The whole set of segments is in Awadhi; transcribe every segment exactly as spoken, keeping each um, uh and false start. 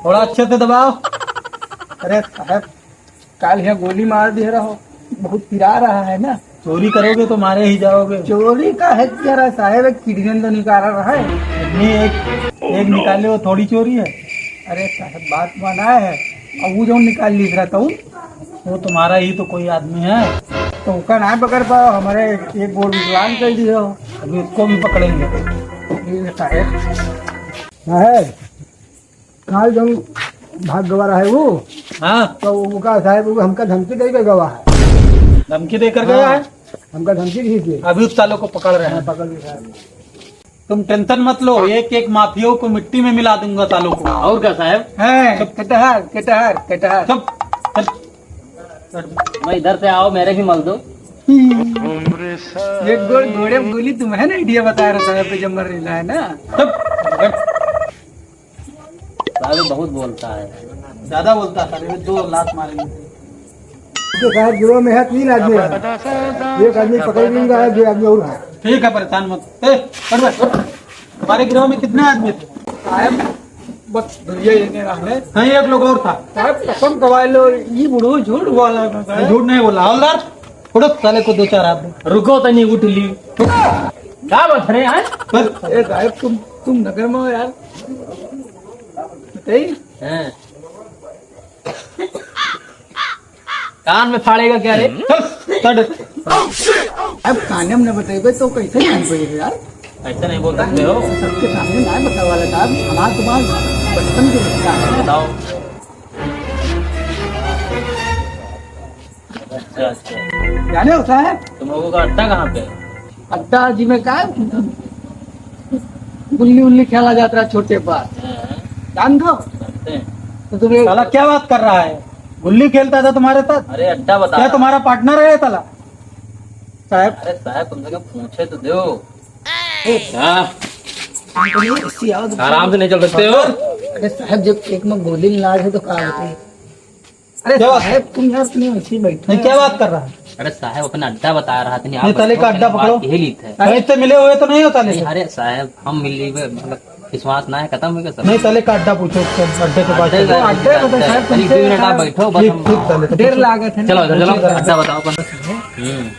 थोड़ा अच्छे से दबाओ। अरे साहब, काल यहाँ गोली मार दिए रहो, बहुत पिरा रहा है ना। चोरी करोगे तो मारे ही जाओगे। चोरी का है क्या रहा साहब, एक किडनी तो निकाला रहा है। किडनी एक, एक निकाले, वो थोड़ी चोरी है। अरे साहब, बात माना है, अब वो जो निकाल ली रहा था वो, वो तुम्हारा ही तो कोई आदमी है। तो उसका ना पकड़ पाओ, हमारे एक गोड़ विकलांग कर दिए हो। अभी उसको भी पकड़ेंगे। ये साहब, साहब, काल जौन भाग गवा रहा है वो, हाँ। तो उनका साहब वो हमका धमकी दे के गवा है। धमकी देकर गया है? हाँ, हमका धमकी दी थी। अभी उस सालों को पकड़ रहे हैं। हाँ, पकड़ लिया है। तुम टेंशन मत लो, एक एक माफियों को मिट्टी में मिला दूंगा सालों को। और क्या साहब? हैं, चुप। कटहर, कटहर, कटहर। चुप, चुप। मैं इधर से आओ, मेरे भी मल दो। एक गोड़ घोड़े में गोली, तुम्हें ना आइडिया बता रहा साहब, पे जमर रहा है ना। चुप। साहब बहुत बोलता है। ज्यादा बोलता है साहब, ये दो लात मारेंगे। तो साहब गिरोह में है तीन आदमी है, एक आदमी पकड़ लूंगा, दो आदमी और है। ठीक है, परेशान मत। ए, उठ बैठ, उठ। हमारे गिरोह में कितने आदमी थे? साहब, बस भैया ये नहीं रहा है। नहीं, एक लोग और था। साहब कसम खवाए लो, ये बूढ़ो झूठ बोला था साहब। झूठ नहीं बोला। हवलदार, उठो, साले को दो चार हाथ दो। रुको तनी, उठ ली। क्या बात है यार? बस। ए साहब, तुम, तुम नगर में हो यार। बताइए। हैं। कान में फाड़ेगा क्या रे? चल, चल। अब काने में न बतेबे तो कैसे जान पाएगा यार? ऐसे नहीं बोल सकते हो। सबके सामने ना बतावा वाला था, हमारा तुम्हारा बचपन के रिश्ता है। बताओ। अच्छा, अच्छा। जाने हो साहब? तुम लोगों का अड्डा कहाँ पे है? अड्डा जी में का गुल्ली उल्ली खेला जाता है छोटे पर। हाँ। जान दो। जानते हैं। तो तुम्हें साला क्या बात कर रहा है? गुल्ली खेलता था तुम्हारे साथ? अरे अड्डा बता क्या रहा। तुम्हारा पार्टनर है ये साला? साहब। अरे साहब, कम से कम पूछे तो दो। ए, हाँ। तुम तो नहीं, इसकी आवाज आराम से नहीं चल सकते हो? अरे साहब, जब एक में गोली लाग है तो का होता है? अरे क्या बात साहब, तुम यार इतनी ऊंची बैठे नहीं, हो। क्या बात कर रहा है? अरे साहब, अपना अड्डा बता रहा था, नहीं, आप नहीं, तले का बैठो, अड्डा अपनी बात पकड़ो। यही लीत है। कहीं से मिले हुए तो नहीं हो तले नहीं, से? अरे साहब, हम मिली हुए, मतलब, विश्वास ना है, खत्म हो गया सब। नहीं, तले का अड्डा पूछो, उसको अड्डे के पास अड्डे चलो। का, अड्डे का तो अड्डा। साहब, अरे, तुमसे दो मिनट आप यार बैठो, बस ठीक, हम ठीक, तले। डेढ़ लाख है ना? चलो, चलो, चलो, अड्डा बताओ, कौन सा है? हम्म।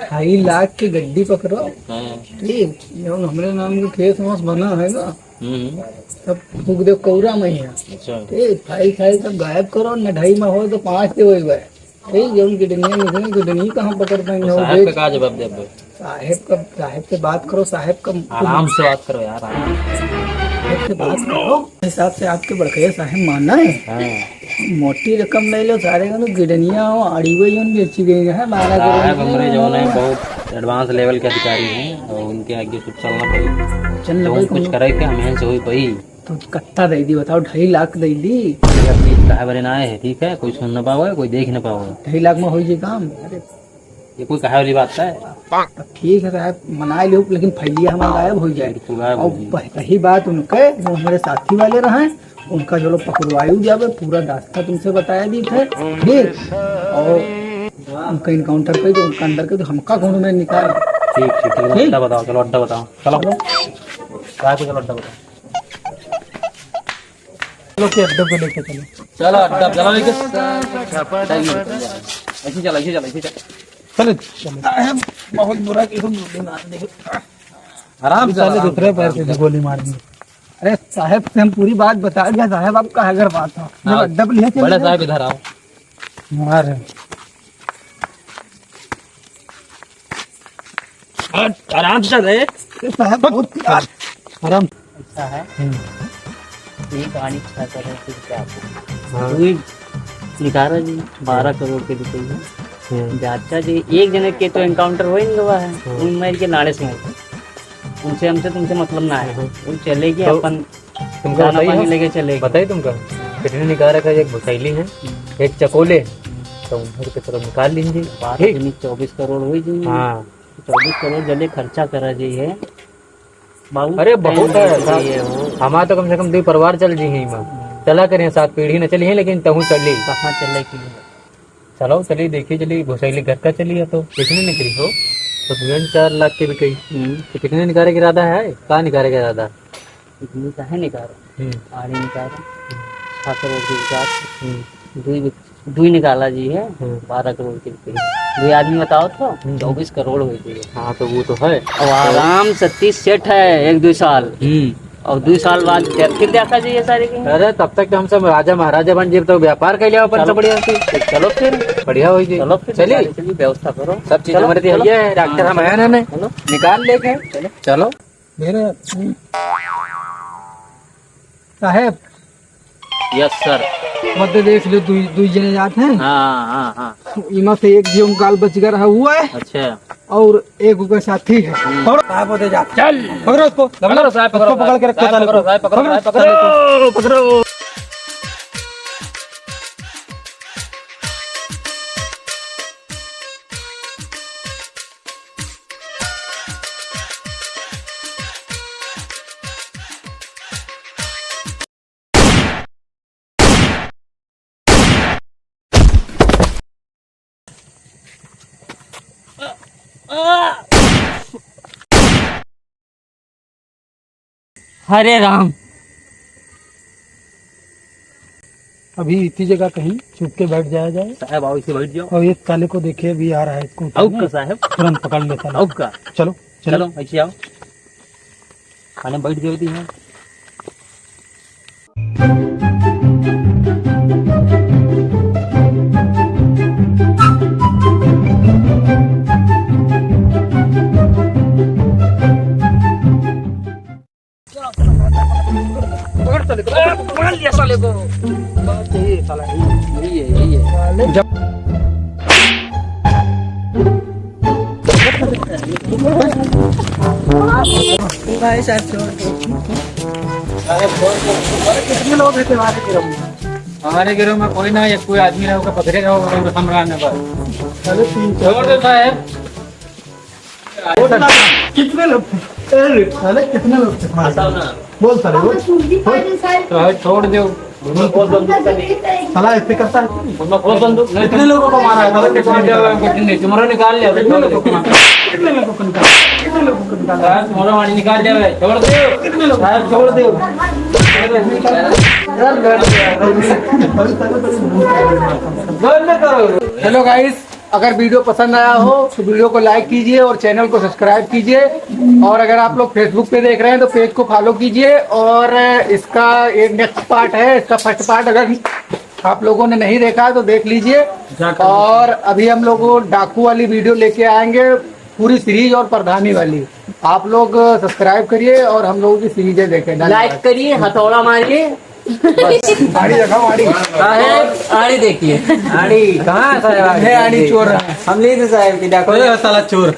ढाई लाख की गड्डी पकड़ो। हाँ। ठीक, जौन हमरे नाम के केस वास बना है ना, हम्म। सब फूक दे कौरा में ही है। अच्छा। ठीक, फाइल फाइल सब गायब करो, न ढाई में हो तो पाँच दे वही बाय। ठीक, जौन किडनी में से किडनी कहाँ पकड़ पाएंगे, तो वो साहब बेच का का जवाब देबे? साहब का, साहब से बात करो, साहब का आराम से बात करो यार, आराम से। साहब से बात करो, हिसाब से आपके बड़कैया साहब माना है। हाँ। मोटी रकम ले लो, सारे का तो किडनियाँ हो, आड़ी हुई जौन बेची गई है, बारह करोड़ साहब, हमरे जौन है, बहुत advance level के अधिकारी हैं और उनके आगे कुछ चलना पड़ी। चलना जौन पड़ी, कुछ कौन करे के हम यहाँ से होई पई। तो कत्ता दे दी बताओ, ढाई लाख दे दी। यार, चीज काहे बरे ना आए है, ठीक है? कोई सुन ना पावे, कोई देख ना पावे। ढाई लाख में होई जी काम? अरे, ये कोई कहे वाली बात है? तो ठीक है साहब, मना लियो, लेकिन फैलिया हमारा गायब हो जाए। बिल्कुल गायब और हो जाए। पह-, पहली बात उनके, जो हमारे साथी वाले रहे, उनका जो लोग पकड़वायु जावे, पूरा रास्ता तुमसे बताया दी थे, ठीक? और उनका encounter पे, जो उनका अंदर के, जो हमका कौन में निकाल। ठीक, ठीक, ठीक, ठीक। अड्डा बताओ, चलो अड्डा बताओ, चलो। चलो। काय को चलो अड्डा बताओ। चलो के अड्डा पे लेके चलो। चलो अड्डा, चलो लेके। ऐसे चलो, ऐसे चलो, ऐसे चलो। चलो, चलो। साहब, बहुत बुरा किस्म गोली मार दी। आराम से, साले आराम दूसरे से, पैर आराम से से। गोली मार दी। अरे साहब से हम पूरी बात बता दिया साहब, आपका अगर बात हो। जब हाँ, अड्डा पे लिया चले बड़े गए। साहब इधर आओ। मार। हट, आराम से रे। अरे साहब, बहुत आराम। ऐसा है। हम्म। ये कहानी छह करोड़ की क्या है? हाँ। वही निकाला जी, बारह करोड़ के रुपये। हम्म। जाचा जी, एक जने के तो encounter हो ही नहीं हुआ है। हम्म। उन मर के नाड़े से मर गए। उनसे, हमसे, तुमसे मतलब ना है। हम्म। वो चले गए, तो अपन तुमको दाना बताइए पानी हम, लेके चले गए। बताइए तुमको, किडनी निकारे का एक भुसैली है, हम्म। एक चकोले, तो उन्हें के तरफ निकाल लीजिए। बारह ठीक। दूनी चौबीस करोड़ हुई जी। हाँ। चौबीस करोड़ जल्दी खर्चा करा जी है। बहुत अरे, बहुत time है, दे साहब। दिए हो। हमारा तो कम से कम दो परिवार चल जी है, इमा। हम्म। चला करें, सात पीढ़ी न चली है, लेकिन तहु चली। कहाँ चले की? चलो, चली, देखी, चली, भुसैली घर का चली है तो। कितने निकली हो? तो तुरंत चार लाख के भी कही। हम्म। तो कितने निकाले का इरादा है? कहाँ निकाले का इरादा? इतनी काहे निकाल रहा? हम्म। आड़ी निकाल रहा। हम्म। छह करोड़ की विकास। हम्म। दुई, दुई निकाला जी है, हम्म। बारह करोड़ की बिक्री। दुई आदमी बताओ तो, हम्म। चउबीस करोड़ होइ गई। हाँ, तो वो तो है। अब आराम से तीस सेट है, एक दुई साल। हम्म। और दुई साल बाद दे-, फिर देखा जाइए सारी की। अरे, तब तक तो हम सब राजा महाराजा बन जाए, तो व्यापार कर लिया अपन चलो। सब बढ़िया से। चलो फिर। बढ़िया होइ जाए। चलो फिर, चलिए। गाड़ी की व्यवस्था करो। सब चीज चलो, हमारे लिए चलो। है, डॉक्टर हाँ, हम हैं ना, चलो। निकाल लेके। चलो। चलो। मेरे साहेब। Yes sir। मत देख लो, दुई, दुई जने जात हैं। हाँ, हाँ, हाँ। इमा से एक जो गाल बच गया रहा हुआ है। अच्छा। और एक उनका साथी है। हम्म। और साहब होते जा। चल। पकड़ो उसको। पकड़ो साहब, पकड़ो उसको पकड़ के रखो साहब, साले को। पकड़ो साहब, पकड़ो, पकड़ो, पकड़ो। हरे राम। अभी इसी जगह कहीं छुप के बैठ जाया जाए। साहब, आओ, इसे बैठ जाओ। और ये साले को देखिए, अभी आ रहा है, इसको आओ उठाने। का साहब? तुरंत पकड़ लेता है। आओ का? चलो, चलो। चलो, ऐसे आओ। खाने बैठ जाओ, इधर यहाँ। पकड़ साले को, पकड़, पकड़ लिया साले को। बात यही है साला, यही है, यही है। जब भाई साहब, छोड़ दो। अरे, छोड़ दो। अरे, कितने लोग हैं तुम्हारे गिरोह में? हमारे गिरोह में कोई ना, एक कोई आदमी रहो, पकड़े रहो, और हम रहने बस। अरे, तीन चार। छोड़ दो साहब। कितने लोग थे? अरे, साले, कितने लोग थे तुम्हारे साथ? बोल साले, बोल। बोल। साले, छोड़ दो। साला ऐसे करता है। कितने लोगों को मारा है? साले, कितने लोगों को मारा है? तुम्हारा निकाल लिया। कितने लोगों को निकाला? कितने लोगों को निकाला? साहब, तुम्हारा मारी निकाल लिया है। छोड़ दो। कितने लोग? साहब, छोड़ दो। Hello guys, अगर video पसंद आया हो तो video को like कीजिए और channel को subscribe कीजिए। और अगर आप लोग Facebook पे देख रहे हैं तो page को follow कीजिए। और इसका एक next part है, इसका first part अगर आप लोगों ने नहीं देखा है तो देख लीजिए। और अभी हम लोग वो डाकू वाली video लेके आएंगे, पूरी series और प्रधानी वाली। आप लोग subscribe करिए और हम लोगों की series देखें। धन्यवाद। Like करिए, हथौड़ा मारिए। बस। आड़ी दिखाओ, आड़ी। साहेब, आड़ी देखिए। आड़ी, कहाँ है साहेब? आड़ी? ये आड़ी चोर है। हम नहीं थे साहेब की डाकू। ये साला चोर।